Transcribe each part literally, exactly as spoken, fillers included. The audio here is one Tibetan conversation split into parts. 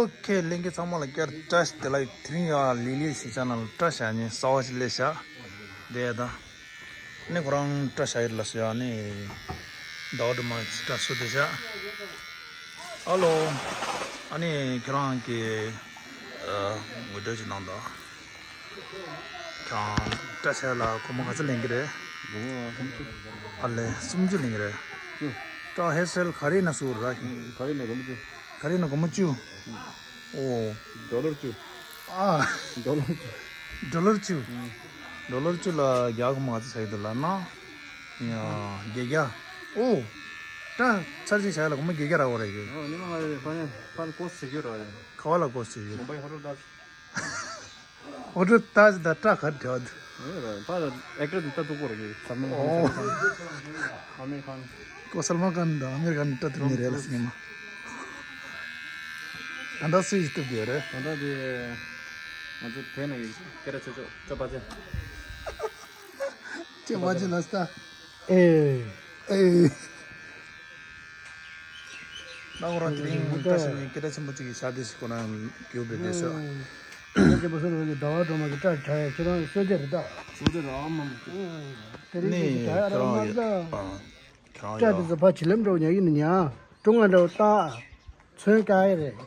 ཨོ་ཁེ། ལྷན་རྒྱས་ཚང་མ་ལ་བསྐྱར་བཀྲ་ཤིས་བདེ་ལེགས། དེ་རིང་ཡང་ལི་ལི་ཞིག་ཅ་ནལ་བཀྲ་ཤིས་ཉིན་གསར་པ་ཞིག་སླེབས་ཤག་དེ་ད་ནི་ཁོ་རང་བཀྲ་ཤིས་ཡིན་ལ་སོ་ཡ་ནི་ཟླ་བ་སྒྲོལ་མ་བཀྲ་ཤིས་བདེ་ཤག་ཨ་ལོ། ཨ་ནི་ཁྱེད་རང་གི་ཨ་ངོ་སྤྲོད་ཅིག་གནང་དང་། ཁྱེད་རང་བཀྲ་ཤིས་ལ་སྒོར་མོ་ག་ཚོད་ལེན་གི་རེད། སྒོར་མོ་སུམ་ཅུ། ཨ་ལེ་སུམ་ཅུ་ལེན་གི་རེད། ཅུ། བཀྲ་ཤིས་ག་རེ་ན་སུ་ར། ག་རེ་ན་སྒོར་མོ་ཅུ། ག་རེ་ན་སྒོར་མོ་ཅུ། ཨོ། ཌོ་ལར་བཅུ། ཨ། ཌོ་ལར་བཅུ། ཌོ་ལར་བཅུ། ཨུམ། ཌོ་ལར་བཅུ་ལ་རྒྱ་གོ་མ་ཚོ་ཚད་དུ་ལ་ན། ཡ། བརྒྱད་བརྒྱ། ཨོ། ད་ཚར་གཅིག་བྱ་ལ་གོ་མ་བརྒྱད་བརྒྱ་ར་འོ་ར་ཡོད། ཨོ་ཉི་མ་ང་རེ་ཕ་ནས་ཕར་ཀོ་སི་ཡོད་ར་རེད། ག་བ་ལ་ཀོ་སི་ཡོད། མུམ་བྷའི་ཧོ་ཊེལ་ད། ཨོ་ཌར་ལྟ་ཞིག་དང་སྐྲ་ག་འདྲ་བ་འདུག་ཨེ་ར་ཕ་ཨེག་ཊར་དེ་ལྟ་སྡུག་པོ་རེད། སལ་མན་ཁཱན། ཨོ། སལ་མན་ཁཱན། ཨ་མིར་ཁཱན། ཁོ་སལ་མན་ཁཱན་དང་ཨ་མིར་ཁཱན་སྐྲ་དེ་ནི་རེད་ལ་སྙམ། ད་ལྟ་སུ་ཡིས་བཏུབ་ཡོད་རེད། ད་ལྟ་དེ་ང་ཚོ་བོད་ནང་གི་སྐད་གྲགས་ཆེ་ཤོས་ཅོ་པ་ཅན། ཅོ་པ་ཅན་ལ་ལྟ། ཨེ། ཨེ། ད་ཁོ་རང་དེ་རིང་བཀྲ་ཤིས་ནས་སྐད་གྲགས་ཆེན་པོ་གཅིག་གི་ཤག་དེ་ཞིག་ཁོ་རང་གྱུར་པའི་བསྡད་ཤག་སྐད་ཆེན་པོ་སུ་རེད། ཟླ་བ་སྒྲོལ་མ་གི་སྐྲ་བྲ་ཡ་ཁྱེད་རང་བསོད་བདེ་རེད་ད། བསོད་བདེ་རེད་ཨ་མ། དེ་རིང་ནས་གི་བྲ་ཡ་ཁྱེད་རང་རང་མ་ཡོད་ད། ཨ། ཁྱེད་རང་སྐྲ་དེ་ཡོད། ཚོ་ཕ་བྱི་ལེམ་འགྲོ་ཉག་གི་ནི་ཉག་ཀྲུང་ང་འདྲ་བོ་ད། ཚོན་དཀར་ཡ་རེད།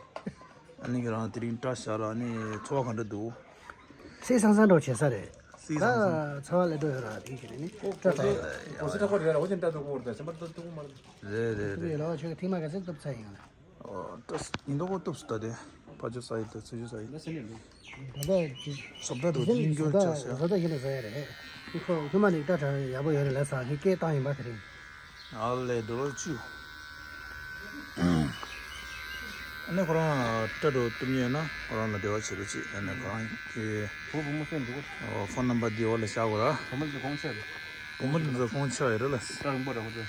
ཨ་ནི་ཁྱེད་རང་དེ་རིང་སྐྲ་བཞར་ཨ་ནི་ཚོར་བ་ག་འདྲ་འདུག་སད་སང་སང་འགྲོ་བྱེད་ས་རེད། སད་སང་སང་། ད་ཚ་བ་ལས་འགྲོ་ཡོད་ར་དེ་ཁྱེད་རེད་ནི་སྐྲ་བྲ་ཡ། གོ་སི་ཁྲ་ཁོ་རེད་ར་འོ་ཅན་སྐྲ་འདུག་གོ་ར་ད་སེམས་པ་ད་འདུག་མ་རེད། རེད་རེད་རེད། ལ་ཆོས་ཐིག་མ་ག་ཚད་སྟོབས་ཚ་ཡིན་ལ། ཨོ་ད་ཡིན་མདོག་གོ་སྟོབས་སུ་ད་དེ་ཕ་ཇོ་ས་ཡི་ད་ཚུ་ཇོ་ས་ཡི། ད་སེམས་ཡོད་ལ། ད་ད་ཇི། བཟོ་ལྟ་དང་རྒྱུན་འཁྱོངས་བྱ་ཟེར། བཟོ་ལྟ་ཡིན་ལ་ཟེར་ཡ་རེད། ཁོ་ཁྱོད་མ་ནི་སྐྲ་བྲ་ཡག་པོ་ཡོད་རེད་ལ་ས་ཁྱི་སྐད་བཏང་ཡིན་པ་དེ་རིང་། ཨ་ལས་ཌོ་ལར་བཅུ། ཨ་ནི་ཁོ་རང་སྐྲ་དུ་གཏུབ་མཁན་ཡོད་ན་ཁོ་རང་ལ་འབྲེལ་བ་བྱེད་རོགས་བྱེད། ཨ་ནི་ཁོ་རང་གི་བུ་བུ་མོ་སེམས་འདུག་ཨོ་ཕོན་ནམ་བར་འདི་འོག་ལ་བཞག་དགོས་ར། བུ་མོ་འདི་ཚོ་ཁོང་ཆེ་རེད། བུ་མོ་འདི་ཚོ་ཁོང་ཆེ་བ་ཡོད་རེད་ལ། སྐྲ་རིང་པོ་རེད་ཁོ་ཚོ།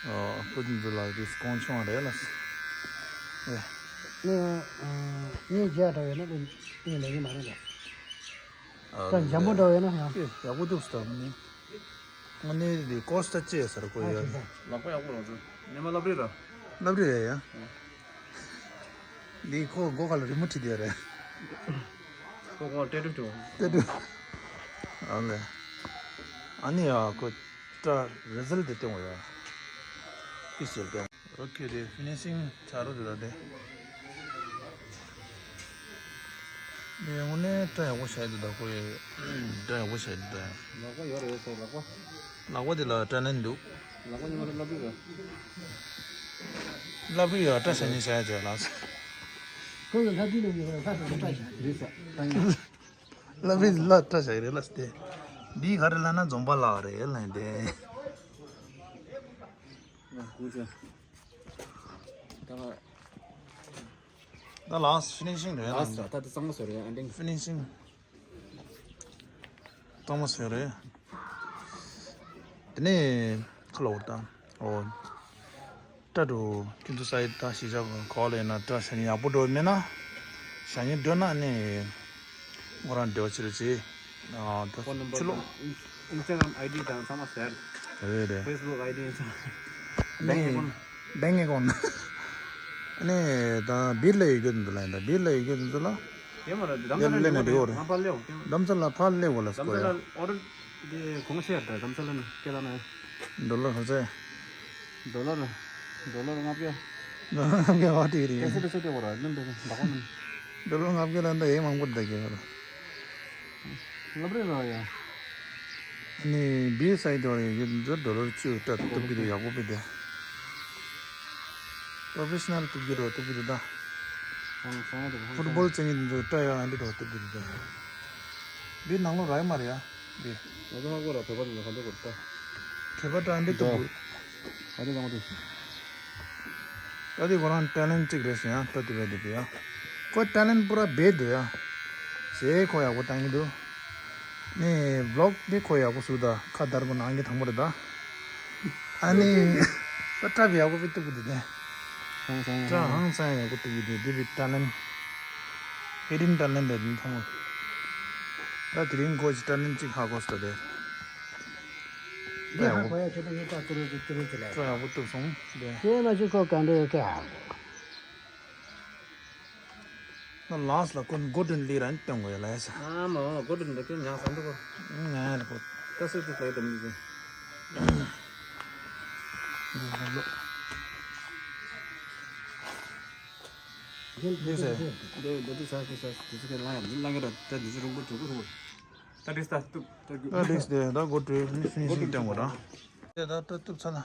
ཨོ་བུ་འདི་ཚོ་ལ་འདི་ཁོང་ཆུང་བ་རེད་ལ། ཨེ། ངས་ངས་རྒྱག་འདྲ་བས་ན་དེ་ངས་ལས་ཀྱི་མ་རེད་ལ། ཨ་ད་འཇམ་པོ་འདྲ་བས་ན་ཡང་། ཡག་པོ་འདུག་སྟབས་ནི། དངོས་གནས་འདི་ཀོ་སི་ཏ་ཅེ་ཟེར་གོ་ཡ། ལག་པ་ཡག་པོ་རང་ཚོ། ཉི་མ་སློབ་རིགས་ར། སློབ་རིགས་རེད་ཡ། འདི་ཁོ་སྒོ་ཁ་ལ་རི་མོ་བྲིས་བསྡད་རེད། ཁོ་ཁོ་ཏེ་ཏུ་ཏུ། ཏེ་ཏུ། ཨ་ལེ། ཨ་ནི་ཡ་ཁོ་ཏྲ་རི་ཛལ་དེ་སྟོན་གོ་ཡ། ཕི་སེལ་སྟོན། ཨོ་ཁེ་དེ་ཕི་ནི་ཤིང་ཆ་རོ་དེ་ད་དེ། དེ་དངོས་གནས་སྐྲ་ཡག་པོ་བྱས་འདུག་ད་ཁོ་ཡི་སྐྲ་ཡག་པོ་བྱས་འདུག་ད། ལག་པ་ཡོད་རེད་ཟེར་ལག་པ། ལག་པ་དེ་ལ་སྐྲ་ནན་འདུག་ལག་པ་ཉི་མ་རེ་སློབ་རིགས་རེད། སློབ་རིགས་ཡོད་སྐྲ་ཞ་ཉེ་བྱས་བྱས་ལགས། ཁོ་ཡི་ལྷ་དུས་ནས་ཡོད་རེད་ལྷ་དང་སྐྲ་བྱས། རེད་ཟེར་ད་ཡིན། སློབ་རིགས་ལ་སྐྲ་བྱས་རེད་ལགས་ཏེ། འདི་ག་རེ་ལབ་ན་འཛོམས་པ་ལགས་རེད་ལབ་ཏེ། ང་དགུ་ཚོད། ད་ང་། ད་ལགས་ཕི་ནི་ཤིང་རེད་ལགས། ད་ད་གཙང་མ་བཟོ་རེད་ཨ་འདྲེ། ཕི་ནི་ཤིང་གཙང་མ་བཟོ་རེད། དེ་ནས་ཁ་ལོ་བར་དང་། ཨོ། སྐྲ་དུ་ཁྱེད་ཚོ་ས་ཡི་ད་ཤི་ཆ་གོ་ལ་ཡིན་ན་སྐྲ་ཞ་ཉེ་ཡག་པོ་འགྲོ་མེད་ན། ཞ་ཉེ་འགྲོ་ན་ནི། ཁོ་རང་འབྲེལ་བ་བྱེད་རོགས་བྱེད། ཨ་ད་ཕོན་ནམ་བར་ཕྱི་ལོགས། དང་ཨིན་སི་ཊ་གྷ་རམ་ཨའི་ཌི་དང་ཚང་མ་ཟེར། རེད་རེད། ཕེ་སི་བུག་ཨའི་ཌི་ཚང་མ། བེང་ཨེ་ཀའུན་ཊི། བེང་ཨེ་ཀའུན་ཊི། ཨ་ནི་ད་བིར་ལ་ཡོད་རྒྱུ་འདི་ལ་ཡིན་ད་བིར་ལ་ཡོད་རྒྱུ་འདི་ལ། དེ་མ་རེད་རྡ་རམ་ས་ལ་ལེན་ན་འགྲིག་གོ་རེད། ང་ཕར་སླེབས་འོང་། རྡ་རམ་ས་ལ་ཕར་སླེབས་གོ་ལ་ཨོ་སྐོར་ཡ། ཌར་དེ་གོང་ཆེ་རེད་རྡ་རམ་ས་ལ་ནས་སྐད་ལ་ནས། ཌོ་ལར་ཧ་ཚད། ཌོ་ལར། ཌོ་ལར་ལྔ་བརྒྱ། ཌོ་ལར་ལྔ་བརྒྱ་བ་དེ་རེད། ཀེ་སེ་ཏུ་སེ་ཏེ་བོ་ར་ནམ་པེ་ལ་འདག་གོ་ནམ། ཌོ་ལར་ལྔ་བརྒྱ་ལ་འདི་ཡེ་མང་པོ་འདག་གི་ཡོད་ར། སློབ་རིགས་ར་ཡ། ནི་བི་སའི་དོ་རེ་ཡོད་འདི་ཌོ་ལར་བཅུ་སྐྲ་གཏུབ་ཀྱི་འདུག་ཡག་པོ་བི་དེ། པོ་རོ་ཕེ་ཤི་ནལ་གཏུབ་ཀྱི་རོ་གཏུབ་ཀྱི་འདུག་ད། ཧང་སང་ཡ་འདུག་ཧང་སང་། ཕུཊ་བོལ་རྩེ་མཁན་འདི་ཚོ་སྐྲ་ཡག་ཨ་འདི་འདྲ་བ་གཏུབ་ཀྱི་འདུག་ད། བི་ནང་ལོགས་ར་ཡ་མ་རེད་ཡ། བི། ང་ཚོ་ཧ་གོ་ར་བོད་པ་འདི་ཚོ་ག་འདྲ་གོ་ར་ད། བོད་པ་སྐྲ་ཨ་འདི་གཏུབ་དགོས། ཨ་འདི་གང་འདུག་ད་འདི་ཁོ་རང་ཊེ་ལེན་ཊི་གཅིག་རེད་ཟེར་ཡ་སྐྲ་གཏུབ་པའི་འདི་དེ་ཡ། ཁོ་ཊེ་ལེན་ཊི་པུ་ར་བེད་འདུག་ཡ། ཟེར་ཁོ་ཡག་པོ་བཏང་གི་འདུག་ནི་བི་ལོག་འདི་ཁོ་ཡག་པོ་བཟོས་ད་ཁ་བརྡར་པོ་ནང་གི་དང་པོ་རེད་ད། ཨ་ནི། ད་སྐྲ་བི་ཡག་པོ་བི་གཏུབ་གི་འདུག་དེ། ཧང་སང་ཡ་སྐྲ་ཧང་སང་ཡག་པོ་གཏུབ་གི་འདུག་འདི་བི་ཊེ་ལེན་ཊི། ཧི་ཌེན་ཊེ་ལེན་ཊི་རེད་འདི་ཚང་མ། ད་དེ་རིང་ཁོ་ཅི་ཊེ་ལེན་ཊི་གཅིག་ཧ་གོ་སོང་དེ། འདི་ཧ་གོ་ཡ་ཆེད་དུ་ངས་སྐྲ་ཏི་རུ་ཏི་རུ་ཅི་ལས། སྐྲ་ཡག་པོ་གཏུབ་སོང་དེ། དེ་མ་ཅིག་ཁོ་ག་འདྲ་ཡོད་ཀྱང་། ལགས་ལ་ཀོན་གོ་དྲིན་ལི་རན་ཏེང་གོ་ཡ་ལ་ཡ་ས། ཨ་མ་གོ་དྲིན་ལི་ཀོན་ཉང་སང་དུ་གོ། ང་ལ་གོ། ད་སུ་དུ་ལ་ཡ་དམ་ལི་ཟེ། ལི་ཟེ། དེ་དེ་དུ་ས་དུ་ས་དུ་ས་ལ་ཡ་ལ་ཡ་ད་དུ་ས་རུང་གོ་དུ་གོ་རུང་གོ། ད་དེ་ས་དུ་ད་དེ་ས་དེ་ད་གོ་དྲིན་ལི་ཕི་ནི་ཤིང་ཏེང་གོ་ར། དེ་ད་ད་དུ་ས་ལ།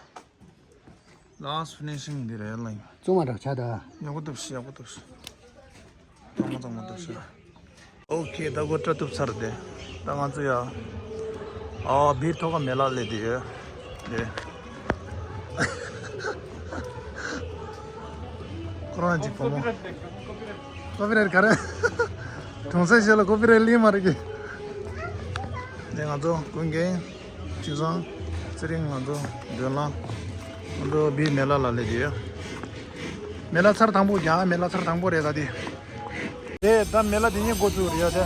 Last finishing འདི་རེད་ལ། བཙུན་མ་རག་ཆ་ད། ཡག་པོ་ཐུབ་ཤི་ཡག་པོ་ཐུབ་ཤི། གཙང་མ་གཙང་མ་ཐུབ་ཤི། ཨོ་ཁེ་ད་གོ་སྤྲད་ཐུབ་ཚར་ཏེ། ད་ང་ཚོ་ཡ། ཨ་བིར་ཐོག་ཁ་མེ་ལ་ལས་དེ་ཡོད། དེ། ཁོ་རང་ཅིག་བུ་མོ། ཀོ་པི་རེད་ག་རེ། གྲོང་གསེབ་ཞིག་ལ་ཀོ་པི་རེད་ལི་མ་རེད་གི། དེ་ང་ཚོ་ཀུན་མཁྱེན། ཅི་བཟང་། ཚེ་རིང་ང་ཚོ་འདོན་ལ། ང་ཚོ་བི་མེ་ལ་ལ་ལས་དེ། མེ་ལ་ཚར་དང་པོ་རྒྱ་མེ་ལ་ཚར་དང་པོ་རེད་ད་དེ། དེ་ད་མེ་ལ་དེ་ཉིད་འགོ་ཚུགས་རེད་ཡ་དེ།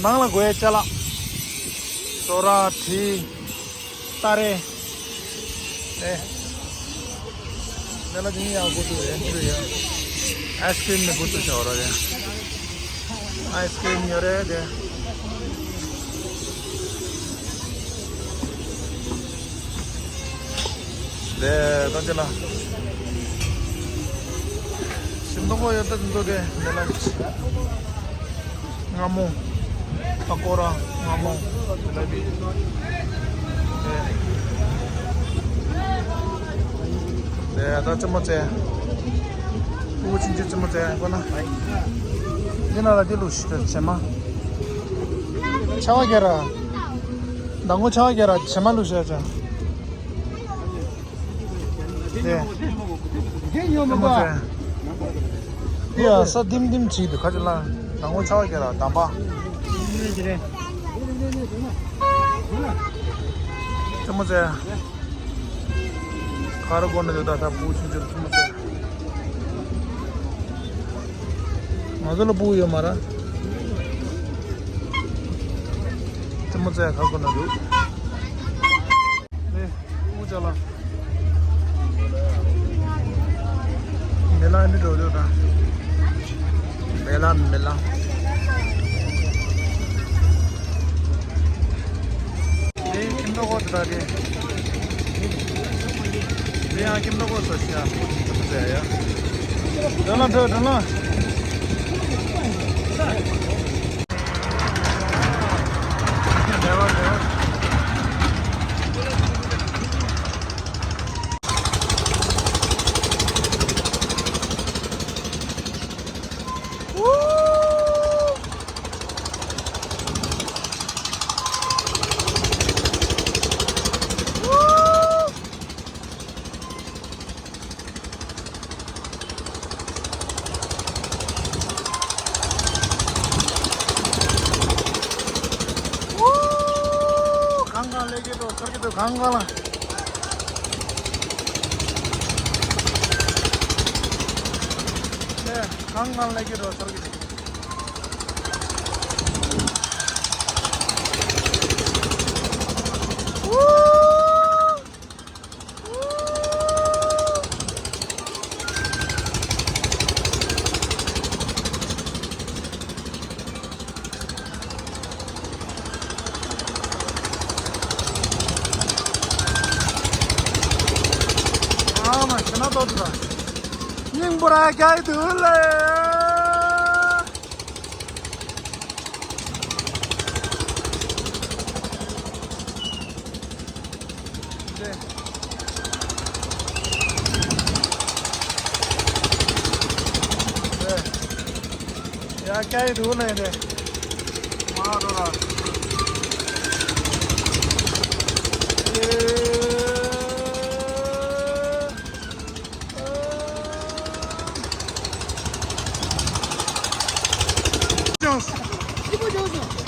ནང་ལ་དགོས་ཡ་ཅ་ལག་ཟོ་ར་གྲི། སྟ་རེ། དེ། མེ་ལ་དེ་ཉིད་ཡ་འགོ་ཚུགས་རེད་ཡ་ཡ། ཨའི་སི་ཀྲིམ་ནས་འགོ་ཚུགས་བྱ་བ་རེད། ཨའི་སི་ཀྲིམ་ཉོ་རེད་དེ། དེ་ད་ཅི་ལ། ཞིམ་མདོག་པོ་ཡོད་ད་འདུག་དེ་མེ་ལ། མངར་མོ། པ་ཀོ་ར་མངར་མོ། ཇི་ལེ་བི། དེ་ད་རྩེད་མོ་རྩེ། ཕྲུ་གུ་ཆུང་ཆུང་རྩེད་མོ་རྩེ་ཁོ་ན། འདི་ན་ལ་འདི་བླུགས་ཤིག་བྱེ་མ། ཆར་པ་རྒྱག་ར། མདང་དགོང་ཆར་པ་རྒྱག་ར་བྱེ་མ་བླུགས་ཤིག་བྱ། དེ། རྩེད་མོ་རྩེ། འདི་ཡ་ས་ལྡིམ་ལྡིམ་བྱེད་འདུག་ཁ་ཅིག་ལ། མདང་དགོང་ཆར་པ་རྒྱག་ར་འདམ་པ། རྩེད་མོ་རྩེ། ག་རེ་དགོས་ན་དེ་དག་ད་ཕྲུ་གུ་ཆུང་ཆུང་ལ་རྩེད་མོ་རྩེ། ང་ཚོ་ལ་ཕྲུ་གུ་ཡོད་མ་རེད། རྩེད་མོ་རྩེ་ག་རེ་དགོས་ན་འདུག་དེ་ཕྲུ་གུ་ཅག་ལ། མེ་ལ་འདི་འགྲོ་འདུག་ད། མེ་ལ་མེ་ལ། དེ་ཁྱིམ་ཐོག་གོ་དེ་དག་དེ། དེ་ཡང་ཁྱིམ་ཐོག་གོ་སོ་ཤ་ཁོ་ཁྱིམ་ཐོག་ཟེར་ཡ། དོན་ལ་འགྲོ་དོན་ལ། གང་གང་ལས་ཀྱི་འགྲོ་ཚར་གྱི་འདུག་གང་གང་ལ། ནས་གང་གང་ལས་ཀྱི་འགྲོ་ཚར་གྱི་འདུག་ཨ་མ་ཤི་ན་ཏོག་ཙམ། སྙིང་པོ་ར་རྒྱག་དུས་ལ། ཡ་སྐྱ་ཡི་དུ་ལེན་ཏེ། མ་རོ་ར། ཅོས།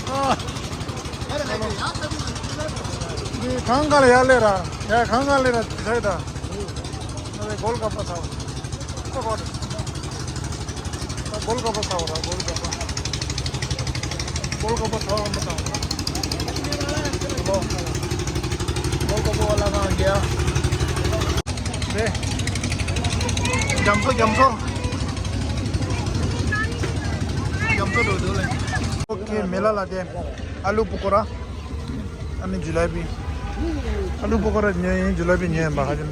ཨ། འདི་གང་ག་ལ་ཡར་སླེབས་ར། ཡ་གང་ག་ལ་སླེབས་ར་ཟེར་ད། ཨ་ནི་གོལ་ག་པ་ཚ་བ། ཨ་གོ་ད། ཨ་གོལ་ག་པ་ཚ་བ་ར་གོལ་ག་པ། གོལ་ག་པ་ཚ་བ་མ་ཚ་བ། གོལ་ག་པ་བ་ལ་གང་གི་ཡ། རེད། རྒྱ་མཚོ་རྒྱ་མཚོ། ཨོ་ཁེ། མེ་ལ་ལ་དེ་ཨ་ལུ་པ་ཀོ་ར། ཨ་ནི་ཇི་ལ་བི། ཨ་ལུ་པ་ཀོ་ར་ཉོས་ཡིན། ཇི་ལ་བི་ཉོས་ཡིན་པ། ཧ་ཅང་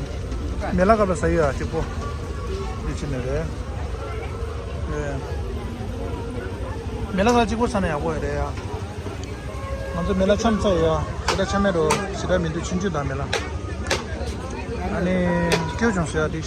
མེ་ལ་སྐབས་ལ་ཟ་ཡི་ཡ་གཅིག་པོ། འདི་ཕྱི་ནས་རེད། རེད། མེ་ལ་ཟ་གཅིག་པོ་ཟ་ན་ཡག་པོ་ཡོད་རེད་ཡ། ང་ཚོ་མེ་ལ་འཆམ་ཚར་ཡོད་ཡ། ཞེ་དྲག་འཆམ་མེད་འགྲོ། ཞེ་དྲག་མི་འདུག་ཆུང་ཆུང་དང་མེ་ལ། ཨ་ནི་སྐྱོ་བྱུང་ཟེར་ཡ་དེ།